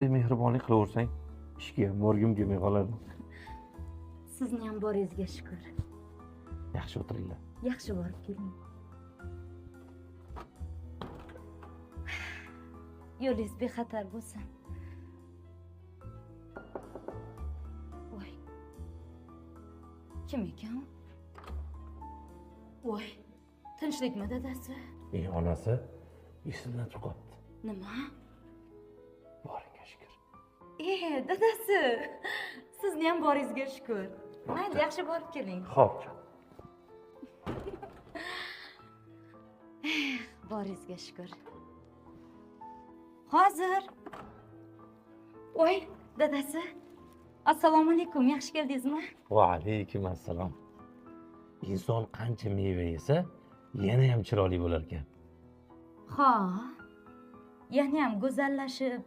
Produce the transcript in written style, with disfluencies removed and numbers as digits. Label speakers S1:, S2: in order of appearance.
S1: Mehribonlik qilaversang, ishga ham borgim kelmay qoladi.
S2: Sizni ham boringizga shukur.
S1: Yaxshi o'tiringlar.
S2: Yaxshi borib keling. Yo'lingiz bexatar bo'lsin. Voy. Kim ekan? Voy. Tinchlikmi dadasi?
S1: Ey onasi, esimdan chiqib qolibdi.
S2: Nima?
S1: Boringga shukur.
S2: Dadasi, sizni ham boringizga shukur. Mayli, yaxshi borib keling.
S1: Xo'p.
S2: Boringizga shukur. Hozir. Voy, dadasi. Assalomu alaykum, yaxshi keldingizmi?
S1: Va alaykum assalom. Inson qancha meva yesa, yana ham chiroyli bo'lar ekan.
S2: Ha. Yana ham go'zallashib,